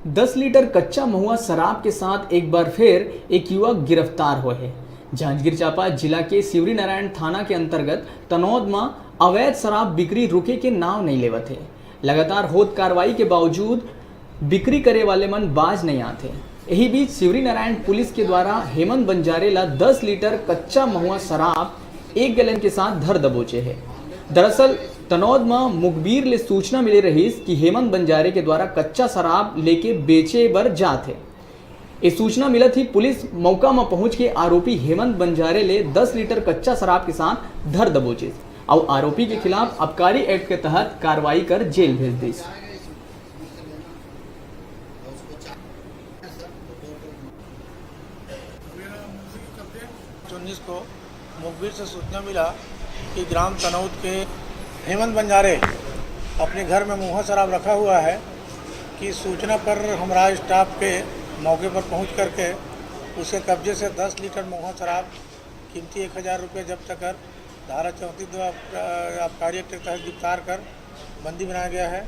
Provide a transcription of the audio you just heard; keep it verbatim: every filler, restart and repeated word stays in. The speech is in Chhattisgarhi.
दस लीटर कच्चा महुआ शराब के साथ एक बार फिर एक युवक गिरफ्तार हुए है। जांजगीर चांपा जिला के शिवरीनारायण थाना के अंतर्गत तनौद में अवैध शराब बिक्री रुके के नाव नहीं लेवत है। लगातार होत कार्रवाई के बावजूद बिक्री करे वाले मन बाज नहीं आते। यही बीच शिवरीनारायण पुलिस के द्वारा हेमंत बंजारे ला दस लीटर कच्चा महुआ शराब एक गैलन के साथ धर दबोचे है। दरअसल तनौद म मुखबिर ले सूचना मिले रहिस कि हेमंत बंजारे के द्वारा कच्चा शराब लेके बेचे बर जात हे। ये सूचना मिलत ही पुलिस मौका म पहुंच के आरोपी हेमंत बंजारे ले दस लीटर कच्चा शराब के साथ धर दबोचिस अउ आरोपी के खिलाफ आबकारी एक्ट के तहत कार्रवाई कर जेल भेज दिस। उन्नीस को मुखबिर से सूचना मिला कि ग्राम तनौद के हेमंत बंजारे अपने घर में महुआ शराब रखा हुआ है कि सूचना पर हमारा स्टाफ के मौके पर पहुंच करके उसके कब्जे से दस लीटर महुआ शराब कीमती एक हज़ार रुपये जब्त कर धारा चौंतीस दो आप, आबकारी एक्ट के तहत गिरफ्तार कर बंदी बनाया गया है।